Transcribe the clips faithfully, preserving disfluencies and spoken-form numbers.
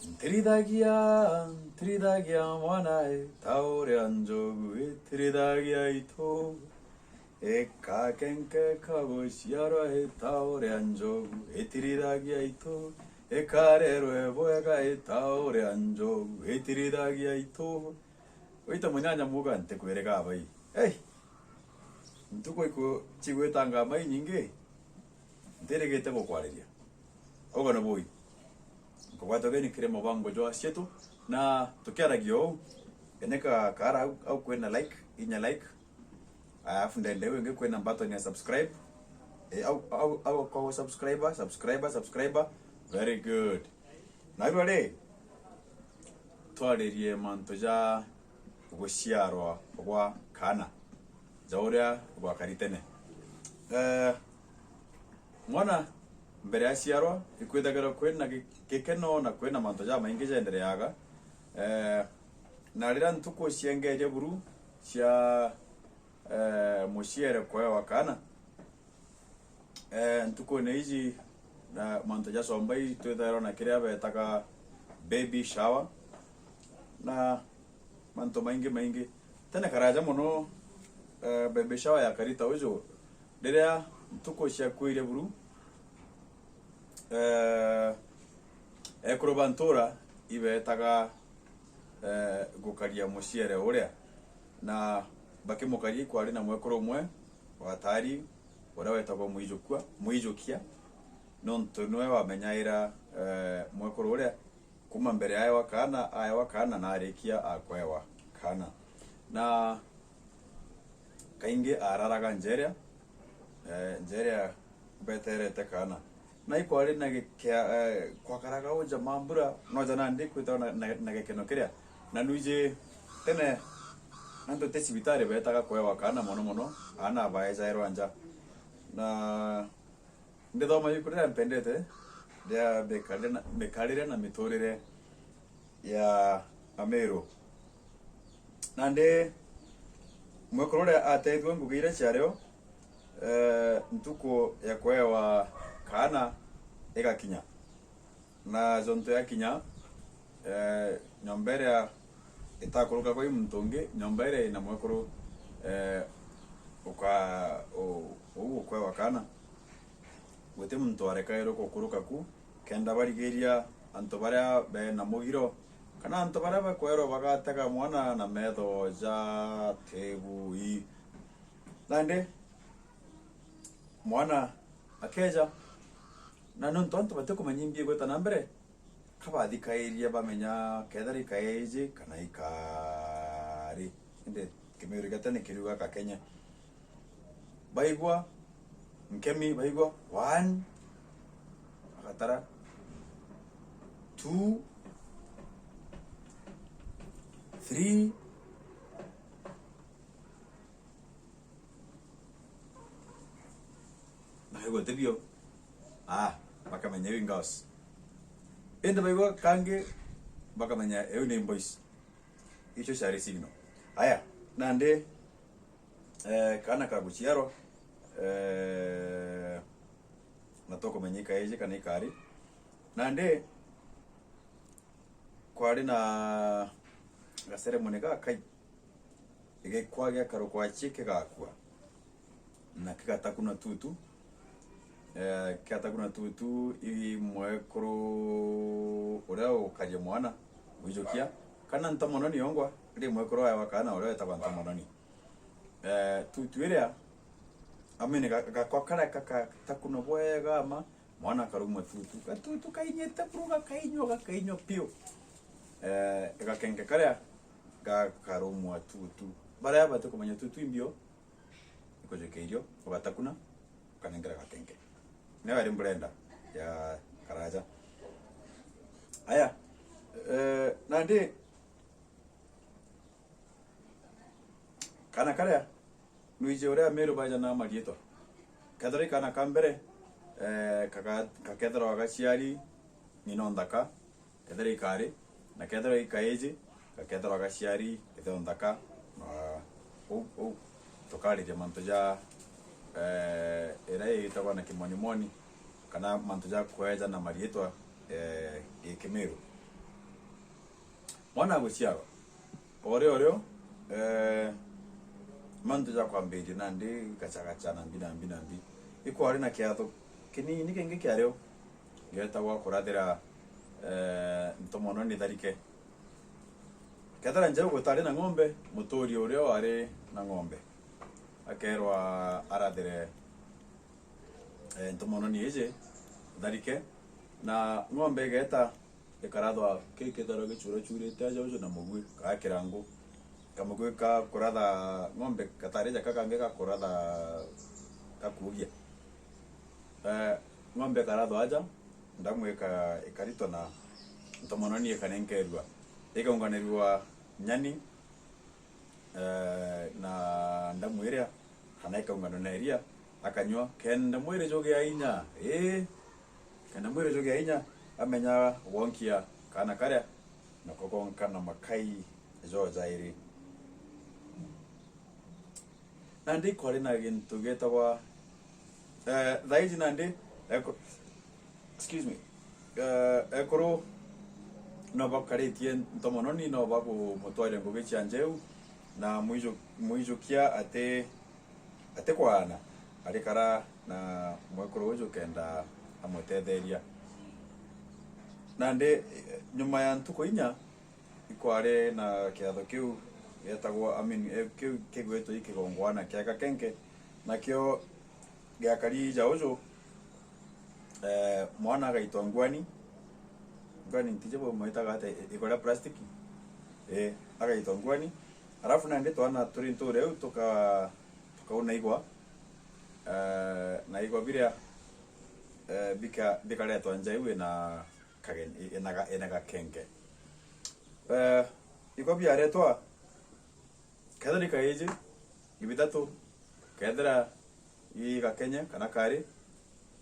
Ntirithagia, ntirithagia mwana e, ta uria njogu itirithagia itu. Ikakenke ka guciarwa e, ta uria njogu itirithagia itu. Ikarerwe bwega e, ta uria njogu itirithagia itu. Wita munyanya muga ntikwirega bai. Ei! Ntuku iku cigwitanga mai nyingi, ntirigite gukwariria. Ugo ni bui. Nkugwata ugeni kiri mubango jwa cietu, na tukiaragia uu, eneka kara au, au kwina like, inya like. Alafu ndende wingi kwina button ya subscribe. E, au, au, au kwa subscriber, subscriber, subscriber. Very good. Narua ri, twaririe mantu ja guciarwa gwa kaana, ja uria gwakari tene. Eh, mwana mbere aciarwa, ikwithagirwa kwina gi-, gikeno na kwina mantu jamaingi jendereaga. Eh, na riria ntuku ciengeria buru cia, eh, muciere kwewa kaana, Eh, ntukune iji na mantu ja somba ii twithairwa na kiria betaga baby shower na mantu maingi maingi. Tene karaja mono, eh, baby shower yakari ta uju, riria ntuku ciakuire buru, eh, ekuru ba ntura ibetaga, eh, gukaria muciere uria, na bakimukaria ikwari na mwekuru umwe wa tari, uria wetagwa Mwijukua-, Mwijukia, nontu niwe wamenyaira, eh, mwekuru uria kuma mbere aewa kaana, aewa kaana na arikia akwewa kaana. Na kaingi araraga njeria, eh, njeria beterete kaana. Na ikwari na gikia, eh, kwakaraga uja mambura, noja nandi kwitagwa na, na, na gikeno kiria. Na nwiji tene, antu ti cibitari betaga kwewa kaana mono mono, aana baejairwa nja. Na ndithoma ibuku riria mpendete ria mikarire na, mikarire na miturire ya Amiru. Nandi mwekuru uria atethua ngugi iria ciario, eh, ntuku ya kwewa kaana igakinya. Na jontu yakinya, eh, nyomba iria itakuruka kwi muntu ungi, nyomba iria ina mwekuru, eh, uka-, u-, uu ukwewa kaana, guti muntu arekairwe gukuruka ku, kenda barigiria antu baria bena mugiro, kana antu baria bakwerwa bagatega mwana na metho ja tibui. Nandi mwana akeja, na nontu antu batikumenya imbi igwita na mbere, kabathikairia bamenya kethira ikaeji kana ikari. Indi Kimiru gia tene kiriuga kakenye. Baigua nkemi, baigua one, agatara two, three, bakaigua ti bio. Ah, bakamenya iu ingaos. Indi baigua kangi, bakamenya iu ni mbois. Icio ciari signal. Aya, nandi, eh, kaana kaguciarwa, eh, na tukumenya ikaeji kana ikari. Nandi, kwari na gaceremoni gakai, gikwa giakarukwa acie kigakua, na kigatakuna tutu. Eh, kigatakuna tutu, i mwekuru uria ukaria mwana, Mwijukia, kana Ntomononi ongwa, ri mwekuru aewa kaana uria wetagwa Ntomononi. Eh, tutu iria, amini ga-, gakwa karia gakatakuna bwega ma, mwana akarumwa tutu. Gatutu kainyite buru, gakainywa, gakainywa piu. Eh, gakenke karia gakarumwa tutu. Baria batikumenya tutu imbio, ikujukia irio, ugatakuna, ukanengera gakenke. Niyo yari mburenda ya karaja. Aya, eh, nandi, kaana karia, nwiji uria Amiru baja na mariitwa. Kethira i kaana ka mbere, eh, kaga-, gakethirwa gaciari ng'ina o nthaka, kethira i kari, na kethira i kaiji, gakethirwa gaciari ithe o nthaka. Na uu, uu tukariria mantu ja, eh, iria itagwa na kimonimoni, kana mantu ja kweja na mariitwa, eh, gi Kimiru. Mwana aguciarwa. Orio orio, eh, mantu ja kwambiria nandi gachagacha na mbi na mbi na mbi. Ikwari na kiatho kinini kingi kiario, getagwa kurathira, eh, ntomononi tharike. Kethira njeu gutari na ng'ombe, muturi uria wari na ng'ombe akerwa arathire, eh, ntomononi iji tharike, na ng'ombe igeta ikarathwa ki kitharo gichurachurite aja uju na mugui kaa kirangu. Kamugui ka kuratha ng'ombe gatari jaka kangi ga kuratha gakugia. Eh, ng'ombe ikarathwa aja, ndamu ika-, ikaritwa na ntomononi ikanenkerua. Ikaunganirua nyani, eh, na ndamu iria, kana ikaunganwa na iria, akanyua, kenda mwiri jugia inya, ii, kenda mwiri jugia inya, amenya gwonkia kaana karia, nako gonka na makai jo jairi. Nandi ikwari na gintu gietagwa, eh, thaiji nandi, eko-, excuse me, eh, ekuru no bakaritie ntomononi, no bakumutwaria ngugi cia njeu, na mwijo-, mwijukia ati, ati kwaana, arikara na mwekuru uju kenda amutetheria. Nandi, eh, nyuma ya ntuku inya, ikwari na kiatho kiu gietagwa, I mean, eh, kiu kigwitwo i kigongwana kia gakenke, nakio giakari ja uju, eh, mwana agaitwa nguani. Nguani ntiji bumwitaga atia, i-, igwa ria plastic? Eh, agaitwa nguani. Alafu nandi twana turi nture iu tuka-, tukauna igwa, eh, na igwa biria, eh, bika-, bikaretwa nja iu ina kagen-, i-, ina ga-, ina gakenke. Eh, igwa biaretwa, kethira ikaiji, ibithatu, kethira igakenye kana kari,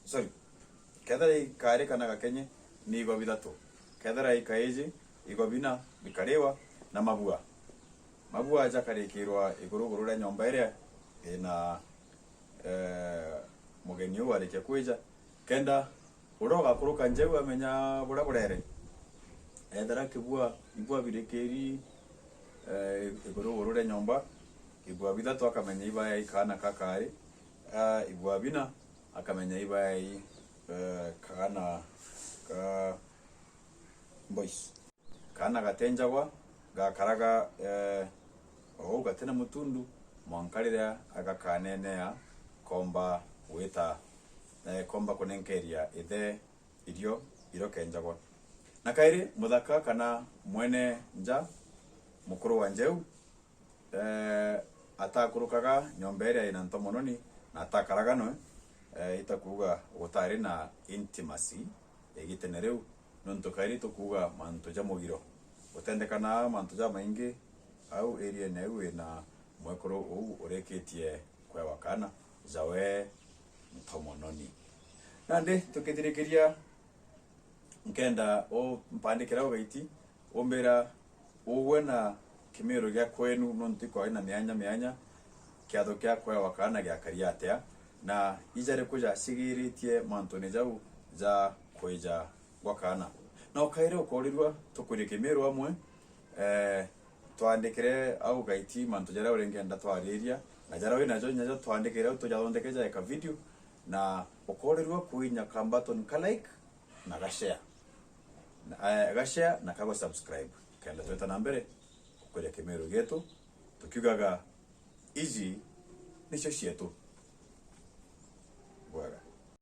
sorry, kethira ikari kana gakenye, ni igwa bithatu, kethira ikaiji, igwa bina bikariwa na mabua. Mabua jakarikirwa iguru iguru ria nyomba iria ina, eh, mugeni uu arikia kwija, kenda uria ugakuruka njeu amenya buria burere. Ethira kibua, ibua birikiri, eh, iguru iguru ria nyomba, ibua bithatu akamenya ibaya i kaana kakari, ah, ibua bina akamenya ibaya i, eh, kaana ka boys. Kaana gatenjagwa, gakaraga, eh, o uu gatina mutundu, mwanka riria agakanenea komba gwita, eh, komba kunenkeria ithe irio iria kenjagwa. Na kairi, muthaka kana mwene nja, mukuru wa njeu, eh, atakurukaga nyomba iria ina ntomononi na atakaraga noe, eh, itakuuga gutari na intimacy igitene riu, nontu kairi tukuuga mantu ja mugiro. Gutendekana mantu jamaingi au area-ine iu ina mwekuru uu urikitie kwewa kaana jawe ntomononi. Nandi tukithirikiria, nkenda umpandikira ugaiti, umbira ugwe na kimiru gia kwenu, nontu ikwari na mianya mianya, kiatho kia kwewa kaana giakari atia, na ijariku jacigiritie mantune jau ja kwija gwa kaana. Na ukaire ukorirua tukwirie kimiru amwe, eh, twandikire au gaiti mantu jaria uringenda twariria, na jaria winajo nyajo twandikire au tujathondeke jaeka video, na ukorirua kuinya ka button ka like, na ga share. Na, eh, ga share na kago subscribe. Kenda twita na mbere, gukuria kimiru gietu, tukiugaga, iji nicio cietu.